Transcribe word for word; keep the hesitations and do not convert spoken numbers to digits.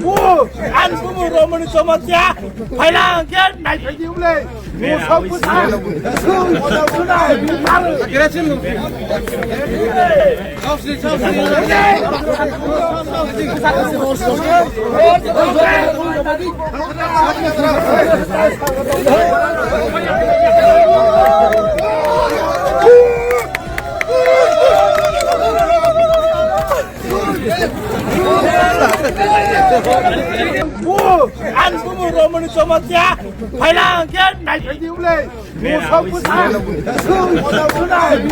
Bo, ang bumu romani chomatya, phaila ang khe nai phaidi ulai. Mo sok busa. Sung, sung, sung, sung. Bo, ang bumu romani chomatya, phaila ang khe nai phaidi ulai. Mo sok busa. Sung, sung, sung, sung.